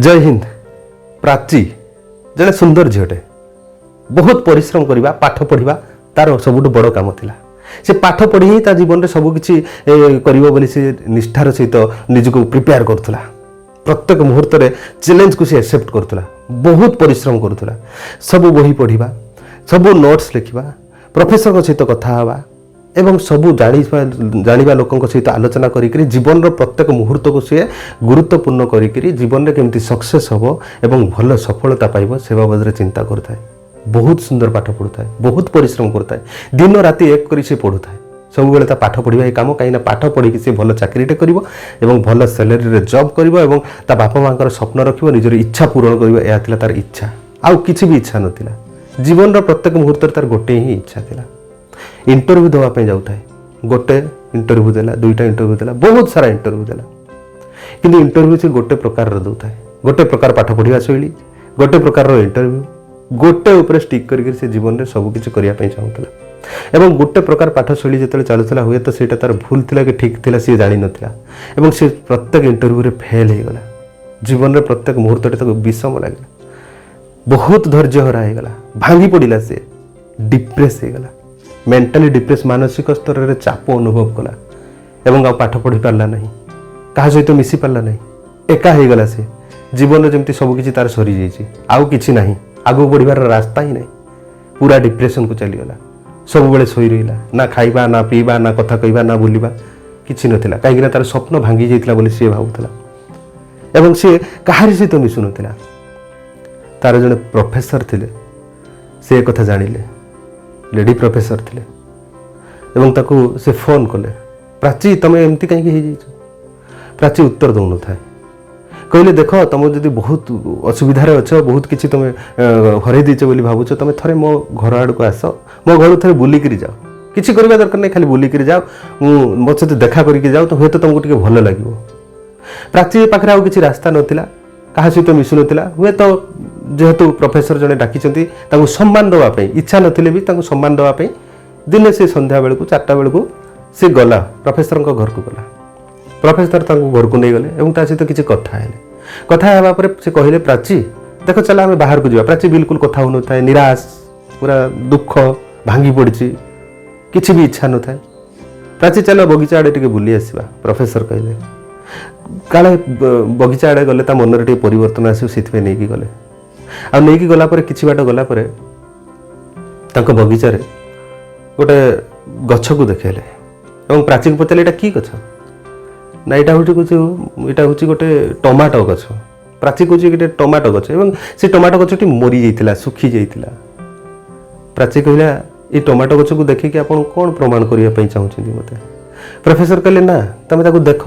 ଜୟ ହିନ୍ଦ। ପ୍ରାଚୀ ଜଣେ ସୁନ୍ଦର ଝିଅଟେ। ବହୁତ ପରିଶ୍ରମ କରିବା, ପାଠ ପଢ଼ିବା ତାର ସବୁଠୁ ବଡ଼ କାମ ଥିଲା। ସେ ପାଠ ପଢ଼ି ହିଁ ତା ଜୀବନରେ ସବୁକିଛି କରିବ ବୋଲି ସେ ନିଷ୍ଠାର ସହିତ ନିଜକୁ ପ୍ରିପେୟାର କରୁଥିଲା। ପ୍ରତ୍ୟେକ ମୁହୂର୍ତ୍ତରେ ଚ୍ୟାଲେଞ୍ଜକୁ ସେ ଆକ୍ସେପ୍ଟ କରୁଥିଲା। ବହୁତ ପରିଶ୍ରମ କରୁଥିଲା। ସବୁ ବହି ପଢ଼ିବା, ସବୁ ନୋଟ୍ସ ଲେଖିବା, ପ୍ରଫେସରଙ୍କ ସହିତ କଥା ହେବା ଏବଂ ସବୁ ଜାଣିବା ଜାଣିବା ଲୋକଙ୍କ ସହିତ ଆଲୋଚନା କରିକିରି ଜୀବନର ପ୍ରତ୍ୟେକ ମୁହୂର୍ତ୍ତକୁ ସିଏ ଗୁରୁତ୍ୱପୂର୍ଣ୍ଣ କରିକିରି ଜୀବନରେ କେମିତି ସକ୍ସେସ୍ ହେବ ଏବଂ ଭଲ ସଫଳତା ପାଇବ, ସେ ବାବଦରେ ଚିନ୍ତା କରୁଥାଏ। ବହୁତ ସୁନ୍ଦର ପାଠ ପଢ଼ୁଥାଏ, ବହୁତ ପରିଶ୍ରମ କରୁଥାଏ। ଦିନ ରାତି ଏକ କରି ସେ ପଢ଼ୁଥାଏ। ସବୁବେଳେ ତା ପାଠ ପଢ଼ିବା ହିଁ କାମ। କାହିଁକିନା ପାଠ ପଢ଼ିକି ସେ ଭଲ ଚାକିରିଟେ କରିବ ଏବଂ ଭଲ ସାଲେରୀରେ ଜବ୍ କରିବ ଏବଂ ତା ବାପା ମାଆଙ୍କର ସ୍ୱପ୍ନ ରଖିବ, ନିଜର ଇଚ୍ଛା ପୂରଣ କରିବ। ଏହା ଥିଲା ତାର ଇଚ୍ଛା, ଆଉ କିଛି ବି ଇଚ୍ଛା ନଥିଲା। ଜୀବନର ପ୍ରତ୍ୟେକ ମୁହୂର୍ତ୍ତରେ ତାର ଗୋଟିଏ ହିଁ ଇଚ୍ଛା ଥିଲା। ଇଣ୍ଟରଭ୍ୟୁ ଦେବା ପାଇଁ ଯାଉଥାଏ। ଗୋଟେ ଇଣ୍ଟରଭ୍ୟୁ ଦେଲା, ଦୁଇଟା ଇଣ୍ଟରଭ୍ୟୁ ଦେଲା, ବହୁତ ସାରା ଇଣ୍ଟରଭ୍ୟୁ ଦେଲା। କିନ୍ତୁ ଇଣ୍ଟରଭ୍ୟୁ ସେ ଗୋଟେ ପ୍ରକାରର ଦେଉଥାଏ। ଗୋଟେ ପ୍ରକାର ପାଠ ପଢ଼ିବା ଶୈଳୀ, ଗୋଟେ ପ୍ରକାରର ଇଣ୍ଟରଭ୍ୟୁ, ଗୋଟେ ଉପରେ ଷ୍ଟିକ୍ କରିକି ସେ ଜୀବନରେ ସବୁ କିଛି କରିବା ପାଇଁ ଚାହୁଁଥିଲା। ଏବଂ ଗୋଟେ ପ୍ରକାର ପାଠ ଶୈଳୀ ଯେତେବେଳେ ଚାଲୁଥିଲା, ହୁଏତ ସେଇଟା ତାର ଭୁଲ ଥିଲା କି ଠିକ୍ ଥିଲା ସିଏ ଜାଣିନଥିଲା ଏବଂ ସେ ପ୍ରତ୍ୟେକ ଇଣ୍ଟରଭ୍ୟୁରେ ଫେଲ୍ ହେଇଗଲା। ଜୀବନରେ ପ୍ରତ୍ୟେକ ମୁହୂର୍ତ୍ତଟି ତାକୁ ବିଷମ ଲାଗିଲା। ବହୁତ ଧୈର୍ଯ୍ୟ ହରା ହେଇଗଲା, ଭାଙ୍ଗି ପଡ଼ିଲା। ସିଏ ଡିପ୍ରେସ୍ ହେଇଗଲା, ମେଣ୍ଟାଲି ଡିପ୍ରେସ୍, ମାନସିକ ସ୍ତରରେ ଚାପ ଅନୁଭବ କଲା ଏବଂ ଆଉ ପାଠ ପଢ଼ି ପାରିଲା ନାହିଁ, କାହା ସହିତ ମିଶି ପାରିଲା ନାହିଁ। ଏକା ହେଇଗଲା ସେ। ଜୀବନରେ ଯେମିତି ସବୁକିଛି ତାର ସରିଯାଇଛି, ଆଉ କିଛି ନାହିଁ, ଆଗକୁ ବଢ଼ିବାର ରାସ୍ତା ହିଁ ନାହିଁ। ପୁରା ଡିପ୍ରେସନକୁ ଚାଲିଗଲା। ସବୁବେଳେ ଶୋଇ ରହିଲା। ନା ଖାଇବା, ନା ପିଇବା, ନା କଥା କହିବା, ନା ବୁଲିବା, କିଛି ନଥିଲା। କାହିଁକିନା ତାର ସ୍ୱପ୍ନ ଭାଙ୍ଗି ଯାଇଥିଲା ବୋଲି ସିଏ ଭାବୁଥିଲା ଏବଂ ସିଏ କାହାରି ସହିତ ମିଶୁନଥିଲା। ତାର ଜଣେ ପ୍ରଫେସର ଥିଲେ, ସେ ଏ କଥା ଜାଣିଲେ। ଲେଡି ପ୍ରଫେସର ଥିଲେ ଏବଂ ତାକୁ ସେ ଫୋନ୍ କଲେ, "ପ୍ରାଚୀ, ତମେ ଏମିତି କାହିଁକି ହେଇଯାଇଛ?" ପ୍ରାଚୀ ଉତ୍ତର ଦେଉନଥାଏ। କହିଲେ, "ଦେଖ, ତମେ ଯଦି ବହୁତ ଅସୁବିଧାରେ ଅଛ, ବହୁତ କିଛି ତମେ ହରେଇ ଦେଇଛ ବୋଲି ଭାବୁଛ, ତମେ ଥରେ ମୋ ଘର ଆଡ଼କୁ ଆସ। ମୋ ଘରୁ ଥରେ ବୁଲିକିରି ଯାଅ। କିଛି କରିବା ଦରକାର ନାହିଁ, ଖାଲି ବୁଲିକିରି ଯାଅ। ମୁଁ ମୋ ସହିତ ଦେଖା କରିକି ଯାଅ ତ ହୁଏତ ତମକୁ ଟିକେ ଭଲ ଲାଗିବ।" ପ୍ରାଚୀ ପାଖରେ ଆଉ କିଛି ରାସ୍ତା ନଥିଲା। କାହା ସହିତ ମିଶୁନଥିଲା। ହୁଏତ ଯେହେତୁ ପ୍ରଫେସର ଜଣେ ଡାକିଛନ୍ତି, ତାଙ୍କୁ ସମ୍ମାନ ଦେବା ପାଇଁ, ଇଚ୍ଛା ନଥିଲେ ବି ତାଙ୍କୁ ସମ୍ମାନ ଦେବା ପାଇଁ ଦିନେ ସେ ସନ୍ଧ୍ୟା ବେଳକୁ, 4ଟା ବେଳକୁ ସେ ଗଲା, ପ୍ରଫେସରଙ୍କ ଘରକୁ ଗଲା। ପ୍ରଫେସର ତାଙ୍କୁ ଘରକୁ ନେଇଗଲେ ଏବଂ ତା ସହିତ କିଛି କଥା ହେଲେ। କଥା ହେବା ପରେ ସେ କହିଲେ, "ପ୍ରାଚୀ, ଦେଖ, ଚାଲ ଆମେ ବାହାରକୁ ଯିବା।" ପ୍ରାଚୀ ବିଲକୁଲ କଥା ହେଉନଥାଏ। ନିରାଶ, ପୁରା ଦୁଃଖ, ଭାଙ୍ଗି ପଡ଼ିଛି, କିଛି ବି ଇଚ୍ଛା ନଥାଏ। "ପ୍ରାଚୀ, ଚାଲ ବଗିଚା ଆଡ଼େ ଟିକେ ବୁଲି ଆସିବା," ପ୍ରଫେସର କହିଲେ। କାଳେ ବଗିଚା ଆଡ଼େ ଗଲେ ତା ମନରେ ଟିକେ ପରିବର୍ତ୍ତନ ଆସିବ, ସେଥିପାଇଁ ନେଇକି ଗଲେ। ଆଉ ନେଇକି ଗଲା ପରେ, କିଛି ବାଟ ଗଲା ପରେ ତାଙ୍କ ବଗିଚାରେ ଗୋଟେ ଗଛକୁ ଦେଖେଇଲେ ଏବଂ ପ୍ରାଚୀକୁ ପଚାରିଲେ, "ଏଇଟା କି ଗଛ?" ନା, ଏଇଟା ହେଉଛି ଗୋଟେ ଟମାଟୋ ଗଛ। ପ୍ରାଚୀ କହୁଛି, ଗୋଟେ ଟମାଟୋ ଗଛ ଏବଂ ସେ ଟମାଟୋ ଗଛଟି ମରିଯାଇଥିଲା, ଶୁଖି ଯାଇଥିଲା। ପ୍ରାଚୀ କହିଲା, "ଏଇ ଟମାଟୋ ଗଛକୁ ଦେଖିକି ଆପଣ କ'ଣ ପ୍ରମାଣ କରିବା ପାଇଁ ଚାହୁଁଛନ୍ତି ମୋତେ?" ପ୍ରଫେସର କହିଲେ, "ନା, ତମେ ତାକୁ ଦେଖ।"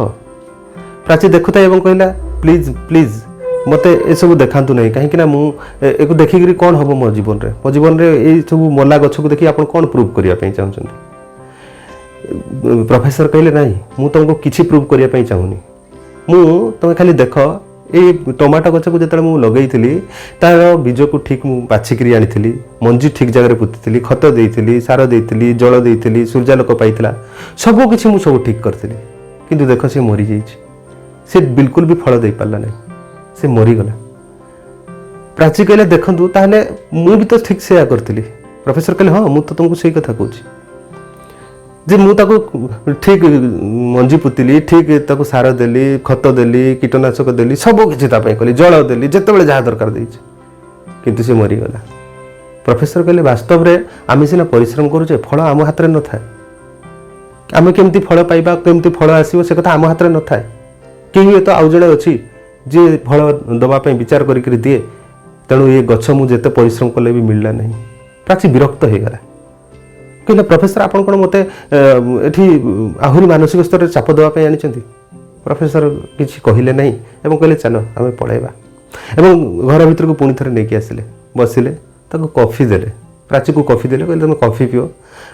ପ୍ରାଚୀ ଦେଖୁଥାଏ ଏବଂ କହିଲା, "ପ୍ଲିଜ୍, ପ୍ଲିଜ୍, ମୋତେ ଏସବୁ ଦେଖାନ୍ତୁ ନାହିଁ। କାହିଁକି ନା ମୁଁ ଏକୁ ଦେଖିକିରି କ'ଣ ହେବ ମୋ ଜୀବନରେ? ମୋ ଜୀବନରେ ଏଇ ସବୁ ମଲା ଗଛକୁ ଦେଖି ଆପଣ କ'ଣ ପ୍ରୁଭ୍ କରିବା ପାଇଁ ଚାହୁଁଛନ୍ତି?" ପ୍ରଫେସର କହିଲେ, "ନାହିଁ, ମୁଁ ତୁମକୁ କିଛି ପ୍ରୁଭ୍ କରିବା ପାଇଁ ଚାହୁଁନି। ତମେ ଖାଲି ଦେଖ। ଏଇ ଟମାଟୋ ଗଛକୁ ଯେତେବେଳେ ମୁଁ ଲଗେଇଥିଲି, ତାର ବୀଜକୁ ଠିକ୍ ମୁଁ ବାଛିକିରି ଆଣିଥିଲି, ମଞ୍ଜି ଠିକ୍ ଜାଗାରେ ପୋତିଥିଲି, ଖତ ଦେଇଥିଲି, ସାର ଦେଇଥିଲି, ଜଳ ଦେଇଥିଲି, ସୂର୍ଯ୍ୟାଲୋକ ପାଇଥିଲା, ସବୁ କିଛି ମୁଁ ସବୁ ଠିକ୍ କରିଥିଲି। କିନ୍ତୁ ଦେଖ, ସେ ମରିଯାଇଛି। ସେ ବିଲକୁଲ ବି ଫଳ ଦେଇପାରିଲା ନାହିଁ, ସେ ମରିଗଲା।" ପ୍ରାଚୀ କହିଲେ, "ଦେଖନ୍ତୁ, ତାହେଲେ ମୁଁ ବି ତ ଠିକ୍ ସେୟା କରିଥିଲି।" ପ୍ରଫେସର କହିଲେ, "ହଁ, ମୁଁ ତ ତୁମକୁ ସେଇ କଥା କହୁଛି ଯେ ମୁଁ ତାକୁ ଠିକ୍ ମଞ୍ଜି ପୋତିଲି, ଠିକ୍ ତାକୁ ସାର ଦେଲି, ଖତ ଦେଲି, କୀଟନାଶକ ଦେଲି, ସବୁ କିଛି ତା ପାଇଁ କଲି, ଜଳ ଦେଲି, ଯେତେବେଳେ ଯାହା ଦରକାର ଦେଇଛି, କିନ୍ତୁ ସେ ମରିଗଲା।" ପ୍ରଫେସର କହିଲେ, "ବାସ୍ତବରେ ଆମେ ସିନା ପରିଶ୍ରମ କରୁଛେ, ଫଳ ଆମ ହାତରେ ନଥାଏ। ଆମେ କେମିତି ଫଳ ପାଇବା, କେମିତି ଫଳ ଆସିବ, ସେ କଥା ଆମ ହାତରେ ନଥାଏ। କେହି ହୁଏତ ଆଉ ଜଣେ ଅଛି, ଯିଏ ଫଳ ଦେବା ପାଇଁ ବିଚାର କରିକିରି ଦିଏ। ତେଣୁ ଏ ଗଛ ମୁଁ ଯେତେ ପରିଶ୍ରମ କଲେ ବି ମିଳିଲା ନାହିଁ।" ପ୍ରାଚୀ ବିରକ୍ତ ହେଇଗଲା। କହିଲା, "ପ୍ରଫେସର, ଆପଣ କ'ଣ ମୋତେ ଏଠି ଆହୁରି ମାନସିକ ସ୍ତରରେ ଚାପ ଦେବା ପାଇଁ ଆଣିଛନ୍ତି?" ପ୍ରଫେସର କିଛି କହିଲେ ନାହିଁ ଏବଂ କହିଲେ, "ଚାଲ ଆମେ ପଳାଇବା।" ଏବଂ ଘର ଭିତରକୁ ପୁଣି ଥରେ ନେଇକି ଆସିଲେ। ବସିଲେ, ତାକୁ କଫି ଦେଲେ। ପ୍ରାଚୀକୁ କଫି ଦେଲେ। କହିଲେ, "ତମେ କଫି ପିଅ।"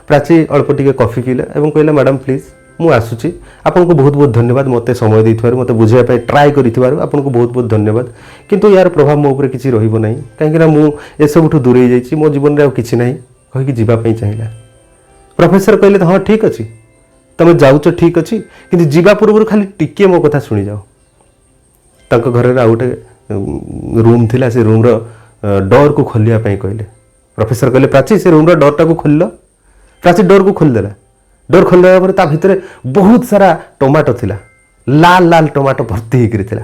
ପ୍ରାଚୀ ଅଳ୍ପ ଟିକେ କଫି ପିଇଲେ ଏବଂ କହିଲେ, "ମ୍ୟାଡ଼ାମ୍, ପ୍ଲିଜ୍, ମୁଁ ଆସୁଛି। ଆପଣଙ୍କୁ ବହୁତ ବହୁତ ଧନ୍ୟବାଦ। ମୋତେ ସମୟ ଦେଇଥିବାରୁ, ମୋତେ ବୁଝିବା ପାଇଁ ଟ୍ରାଏ କରିଥିବାରୁ ଆପଣଙ୍କୁ ବହୁତ ବହୁତ ଧନ୍ୟବାଦ। କିନ୍ତୁ ଏହାର ପ୍ରଭାବ ମୋ ଉପରେ କିଛି ରହିବ ନାହିଁ, କାହିଁକିନା ମୁଁ ଏସବୁଠୁ ଦୂରେଇ ଯାଇଛି। ମୋ ଜୀବନରେ ଆଉ କିଛି ନାହିଁ," କହିକି ଯିବା ପାଇଁ ଚାହିଁଲା। ପ୍ରଫେସର କହିଲେ, "ହଁ, ଠିକ୍ ଅଛି, ତମେ ଯାଉଛ ଠିକ୍ ଅଛି, କିନ୍ତୁ ଯିବା ପୂର୍ବରୁ ଖାଲି ଟିକିଏ ମୋ କଥା ଶୁଣିଯାଅ।" ତାଙ୍କ ଘରରେ ଆଉ ଗୋଟେ ରୁମ୍ ଥିଲା, ସେ ରୁମ୍ର ଡୋର୍କୁ ଖୋଲିବା ପାଇଁ କହିଲେ। ପ୍ରଫେସର କହିଲେ, "ପ୍ରାଚୀ, ସେ ରୁମ୍ର ଡୋର୍ଟାକୁ ଖୋଲିଲ।" ପ୍ରାଚୀ ଡୋର୍କୁ ଖୋଲିଦେଲା। ଡୋର୍ ଖୋଲିଦେଲା ପରେ ତା ଭିତରେ ବହୁତ ସାରା ଟମାଟୋ ଥିଲା, ଲାଲ ଲାଲ ଟମାଟୋ ଭର୍ତ୍ତି ହେଇକରି ଥିଲା।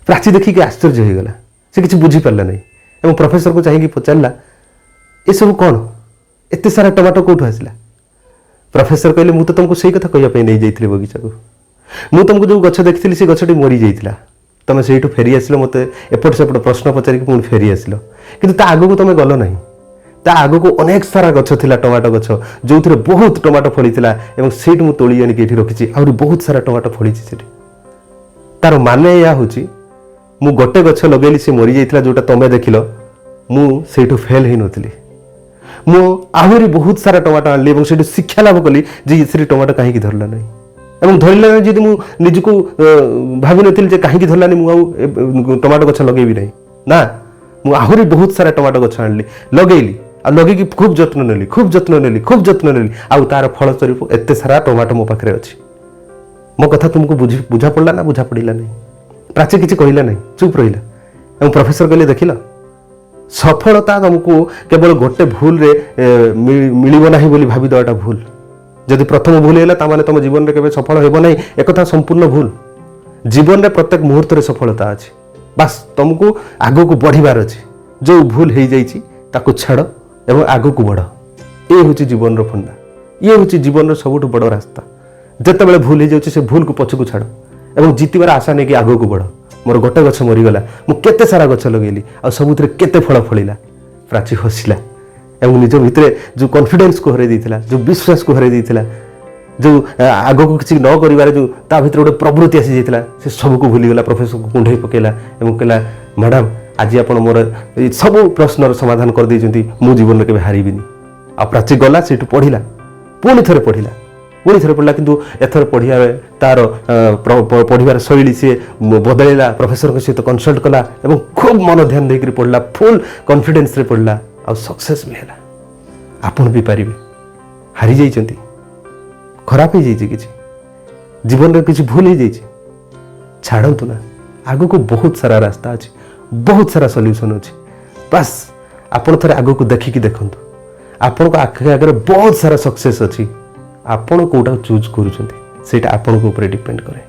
ପ୍ରାଚୀ ଦେଖିକି ଆଶ୍ଚର୍ଯ୍ୟ ହେଇଗଲା। ସେ କିଛି ବୁଝିପାରିଲା ନାହିଁ ଏବଂ ପ୍ରଫେସରକୁ ଚାହିଁକି ପଚାରିଲା, "ଏସବୁ କ'ଣ? ଏତେ ସାରା ଟମାଟୋ କେଉଁଠୁ ଆସିଲା?" ପ୍ରଫେସର କହିଲେ, "ମୁଁ ତ ତୁମକୁ ସେଇ କଥା କହିବା ପାଇଁ ନେଇଯାଇଥିଲି ବଗିଚାକୁ। ମୁଁ ତୁମକୁ ଯେଉଁ ଗଛ ଦେଖିଥିଲି, ସେ ଗଛଟି ମରିଯାଇଥିଲା। ତମେ ସେଇଠୁ ଫେରି ଆସିଲ, ମୋତେ ଏପଟ ସେପଟ ପ୍ରଶ୍ନ ପଚାରିକି ପୁଣି ଫେରି ଆସିଲ। କିନ୍ତୁ ତା ଆଗକୁ ତମେ ଗଲ ନାହିଁ। ତା ଆଗକୁ ଅନେକ ସାରା ଗଛ ଥିଲା, ଟମାଟୋ ଗଛ, ଯେଉଁଥିରେ ବହୁତ ଟମାଟୋ ଫଳିଥିଲା ଏବଂ ସେଇଠୁ ମୁଁ ତୋଳି ଆଣିକି ଏଇଠି ରଖିଛି। ଆହୁରି ବହୁତ ସାରା ଟମାଟୋ ଫଳିଛି ସେଠି। ତାର ମାନେ ଏହା ହେଉଛି, ମୁଁ ଗୋଟେ ଗଛ ଲଗେଇଲି, ସେ ମରିଯାଇଥିଲା, ଯେଉଁଟା ତମେ ଦେଖିଲ। ମୁଁ ସେଇଠୁ ଫେଲ୍ ହେଇନଥିଲି। ମୁଁ ଆହୁରି ବହୁତ ସାରା ଟମାଟୋ ଆଣିଲି ଏବଂ ସେଇଠୁ ଶିକ୍ଷା ଲାଭ କଲି ଯେ ସେଠି ଟମାଟୋ କାହିଁକି ଧରିଲା ନାହିଁ। ଏବଂ ଧରିଲା ନାହିଁ, ଯଦି ମୁଁ ନିଜକୁ ଭାବିନଥିଲି ଯେ କାହିଁକି ଧରିଲାନି, ମୁଁ ଆଉ ଟମାଟୋ ଗଛ ଲଗେଇବି ନାହିଁ। ନା, ମୁଁ ଆହୁରି ବହୁତ ସାରା ଟମାଟୋ ଗଛ ଆଣିଲି, ଲଗେଇଲି ଆଉ ଲଗେଇକି ଖୁବ୍ ଯତ୍ନ ନେଲି, ଖୁବ୍ ଯତ୍ନ ନେଲି, ଖୁବ୍ ଯତ୍ନ ନେଲି। ଆଉ ତାର ଫଳସ୍ୱରୂପ ଏତେ ସାରା ଟମାଟୋ ମୋ ପାଖରେ ଅଛି। ମୋ କଥା ତୁମକୁ ବୁଝା ପଡ଼ିଲା ନା ବୁଝା ପଡ଼ିଲା ନାହିଁ?" ପ୍ରାଚୀ କିଛି କହିଲା ନାହିଁ, ଚୁପ୍ ରହିଲା ଏବଂ ପ୍ରଫେସର କହିଲେ, "ଦେଖିଲ, ସଫଳତା ତମକୁ କେବଳ ଗୋଟେ ଭୁଲରେ ମିଳିବ ନାହିଁ ବୋଲି ଭାବିଦେବାଟା ଭୁଲ। ଯଦି ପ୍ରଥମ ଭୁଲ ହେଲା, ତାମାନେ ତମ ଜୀବନରେ କେବେ ସଫଳ ହେବ ନାହିଁ, ଏକଥା ସମ୍ପୂର୍ଣ୍ଣ ଭୁଲ। ଜୀବନରେ ପ୍ରତ୍ୟେକ ମୁହୂର୍ତ୍ତରେ ସଫଳତା ଅଛି। ବାସ୍, ତମକୁ ଆଗକୁ ବଢ଼ିବାର ଅଛି। ଯେଉଁ ଭୁଲ ହେଇଯାଇଛି, ତାକୁ ଛାଡ଼ ଏବଂ ଆଗକୁ ବଢ଼। ଏ ହେଉଛି ଜୀବନର ଫଣ୍ଡା, ଇଏ ହେଉଛି ଜୀବନର ସବୁଠୁ ବଡ଼ ରାସ୍ତା। ଯେତେବେଳେ ଭୁଲ ହେଇଯାଉଛି, ସେ ଭୁଲକୁ ପଛକୁ ଛାଡ଼ ଏବଂ ଜିତିବାର ଆଶା ନେଇକି ଆଗକୁ ବଢ଼। ମୋର ଗୋଟେ ଗଛ ମରିଗଲା, ମୁଁ କେତେ ସାରା ଗଛ ଲଗେଇଲି ଆଉ ସବୁଥିରେ କେତେ ଫଳ ଫଳିଲା।" ପ୍ରାଚୀ ହସିଲା ଏବଂ ନିଜ ଭିତରେ ଯେଉଁ କନଫିଡେନ୍ସକୁ ହରାଇ ଦେଇଥିଲା, ଯେଉଁ ବିଶ୍ୱାସକୁ ହରାଇ ଦେଇଥିଲା, ଯେଉଁ ଆଗକୁ କିଛି ନ କରିବାରେ ଯେଉଁ ତା ଭିତରେ ଗୋଟେ ପ୍ରବୃତ୍ତି ଆସିଯାଇଥିଲା, ସେ ସବୁକୁ ଭୁଲିଗଲା। ପ୍ରଫେସରକୁ କୁଣ୍ଢେଇ ପକେଇଲା ଏବଂ କହିଲା, "ମ୍ୟାଡ଼ାମ୍, ଆଜି ଆପଣ ମୋର ଏଇ ସବୁ ପ୍ରଶ୍ନର ସମାଧାନ କରିଦେଇଛନ୍ତି। ମୁଁ ଜୀବନରେ କେବେ ହାରିବିନି।" ଆଉ ପ୍ରାଚୀ ଗଲା, ସେଇଠୁ ପଢ଼ିଲା, ପୁଣି ଥରେ ପଢ଼ିଲା, ପୁଣି ଥରେ ପଢ଼ିଲା। କିନ୍ତୁ ଏଥର ପଢ଼ିବା ତାର ପଢ଼ିବାର ଶୈଳୀ ସିଏ ବଦଳିଲା। ପ୍ରଫେସରଙ୍କ ସହିତ କନସଲ୍ଟ କଲା ଏବଂ ଖୁବ୍ ମନ ଧ୍ୟାନ ଦେଇକରି ପଢ଼ିଲା, ଫୁଲ୍ କନଫିଡେନ୍ସରେ ପଢ଼ିଲା ଆଉ ସକ୍ସେସ୍ ବି ହେଲା। ଆପଣ ବି ପାରିବେ। ହାରିଯାଇଛନ୍ତି, ଖରାପ ହେଇଯାଇଛି, କିଛି ଜୀବନରେ କିଛି ଭୁଲ ହେଇଯାଇଛି, ଛାଡ଼ନ୍ତୁ ନା। ଆଗକୁ ବହୁତ ସାରା ରାସ୍ତା ଅଛି, ବହୁତ ସାରା ସଲ୍ୟୁସନ୍ ଅଛି। ବାସ୍, ଆପଣ ଥରେ ଆଗକୁ ଦେଖିକି ଦେଖନ୍ତୁ। ଆପଣଙ୍କ ଆଖି ଆଗରେ ବହୁତ ସାରା ସକ୍ସେସ୍ ଅଛି। ଆପଣ କେଉଁଟାକୁ ଚୁଜ୍ କରୁଛନ୍ତି, ସେଇଟା ଆପଣଙ୍କ ଉପରେ ଡିପେଣ୍ଡ କରେ।